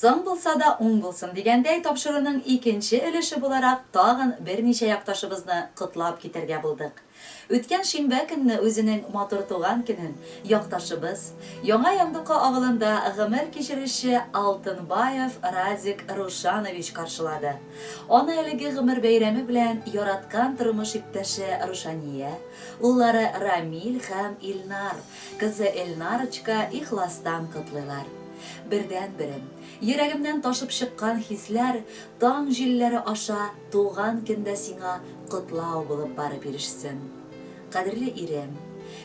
Соң булса да уң булсын дигәндәй, тапшыруның икенче өлеше буларак тагын берничә якташыбызны котлап китәргә булдык. Үткән шимбә көнне үзенең матур туган көнен якташыбыз, Яңа Яндука авылында гомер кичерүче Алтынбаев Радик Рушанович каршылады. Аны әлеге гомер бәйрәме белән яраткан тормыш иптәше Рушания, уллары Рамил һәм Илнар, кызы Эльнарочка ихластан котлыйлар. Бердәнберем, йөрәгемнән ташып чыккан хисләр таң җилләре аша туган көндә сиңа котлау булып барып ирешсен. Кадерле ирем,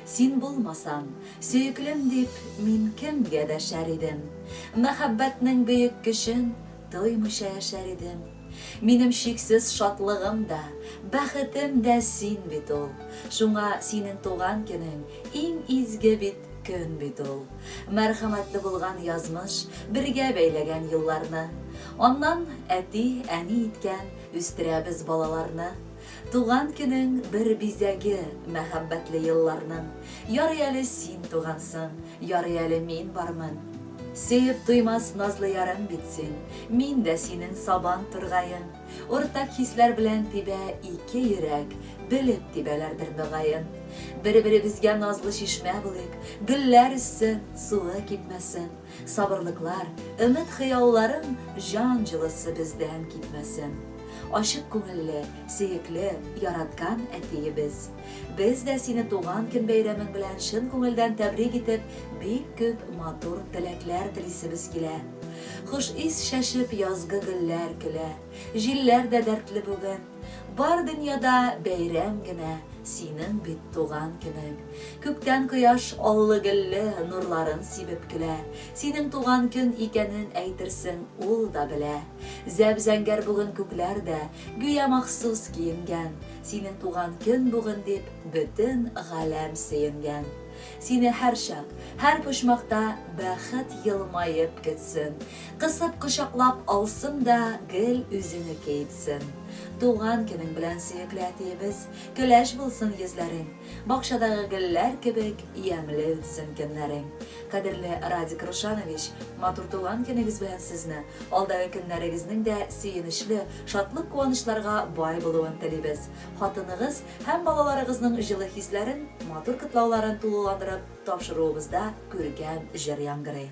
син булмасаң, сөеклем дип мин кемгә дәшәр идем? Мәхәббәтнең бөек көчен тоймыйча яшәр идем. Минем чиксез шатлыгым да, бәхетем дә син бит ул. Шуңа синең туган көнең иң изге бит көн бит ул. Мәрхәмәтле булган язмыш бергә бәйләгән юлларны. Аннан әти, әни иткән, үстерәбез балаларны. Туган көнең бер бизәге мәхәббәтле елларның. Ярый әле син тугансың, ярый әле мин бармын. Сөеп туймас назлы ярым бит син, мин дә синең сабан тургаең. Уртак хисләр белән тибә ике йөрәк, белеп тибәләрдер мөгаен. Бер-беребезгә назлы чишмә булыйк, гөлләр үссен, суы кипмәсен. Сабырлыклар, өмет-хыялларың җан җылысы бездән китмәсен. Ачык күңелле, сөекле, яраткан әтиебез. Без дә сине туган көн бәйрәмең белән чын күңелдән тәбрик итеп, бик күп матур теләкләр телисебез килә. Хуш ис чәчеп язгы гөлләр көлә, җилләр дә дәртле бүген. Бар дөньяда бәйрәм генә, синең бит туган көнең. Күктән кояш аллы-гөлле нурларын сибеп көлә. Синең туган көн икәнен әйтерсең ул да белә. Зәп-зәңгәр бүген күкләр дә, гүя махсус киенгән. Синең туган көн бүген дип, бөтен галәм сөенгән. Сине һәрчак, һәр почмакта бәхет елмаеп көтсен. Кысып кочаклап алсын да гел үзенеке итсен. Туган көнең белән, сөекле әтиебез, көләч булсын йөзләрең, бакчадагы гөлләр кебек ямьле үтсен көннәрең. Кадерле Радик Рушанович, матур туган көнегез белән сезне, алдагы көннәрегезнең дә сөенечле, шатлык-куанычларга бай булуын телибез. Хатыныгыз Һәм балаларыгызның җылы хисләрен, матур котлауларын тулыландырып, тапшыруыбызда күркәм җыр яңгырый.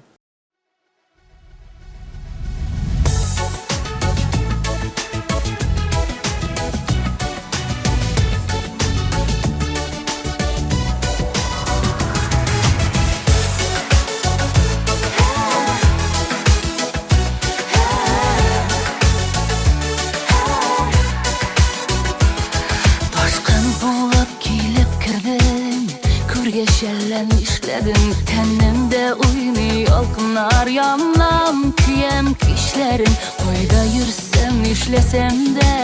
Ташкын булып килеп кердең, күргәч әллә нишләдең. Тәнемдә уйный ялкыннар, янам, көям кичләрен. Кайда йөрсәм, нишләсәм дә,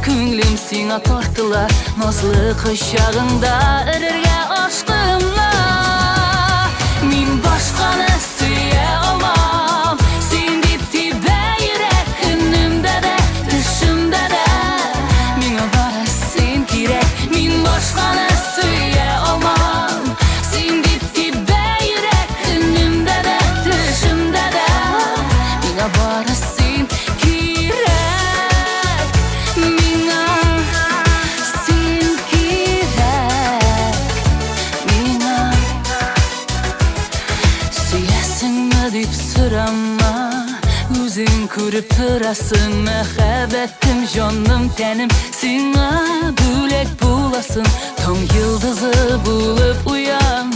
күңелем сиңа тартыла. Назлы кочагыңда эрергә ашкына. Мин башканы сөя алмам, син дип тибә йөрәк көнемдә дә, төшемдә дә. Миңа бары син кирәк, мин башканы сөя алмам. Син дип тибә йөрәк көнемдә дә, төшемдә дә. Миңа бары син кирәк, миңа син кирәк, миңа. Сөясеңме дип сорама, үзең күреп торасың, мәхәббәтем, җаным, тәнем сиңа бүләк буласын. Таң йолдызы булып уян,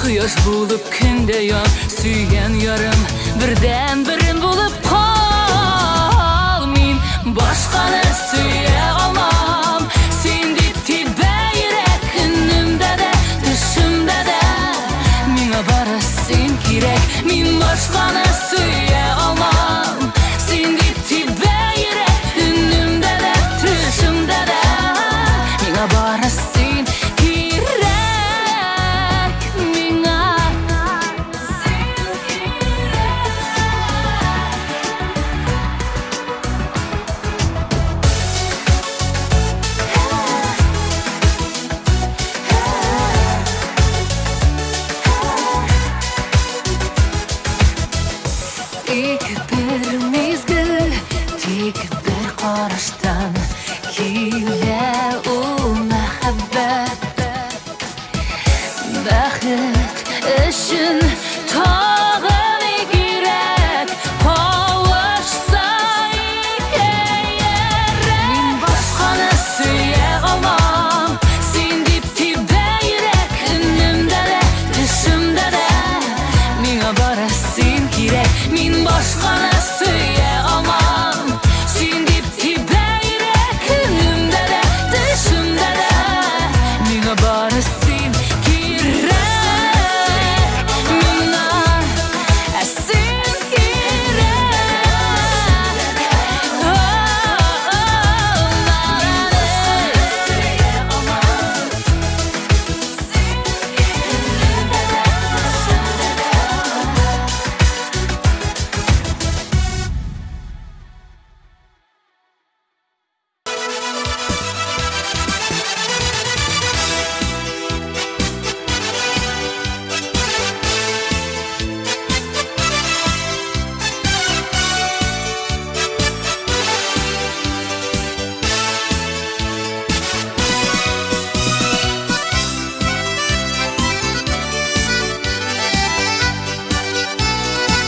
кояш булып көндә ян, сөйгән ярым, бердәнберем булып кал. Мин башканы сөя алмам, син дип тибә йөрәк көнемдә дә, төшемдә дә. Миңа бары син кирәк, мин башканы сөя алмам. Син дип тибә йөрәк көнемдә дә, төшемдә дә. Миңа бары син кирәк, миңа син кирәк. Бәхет өчен тормыш.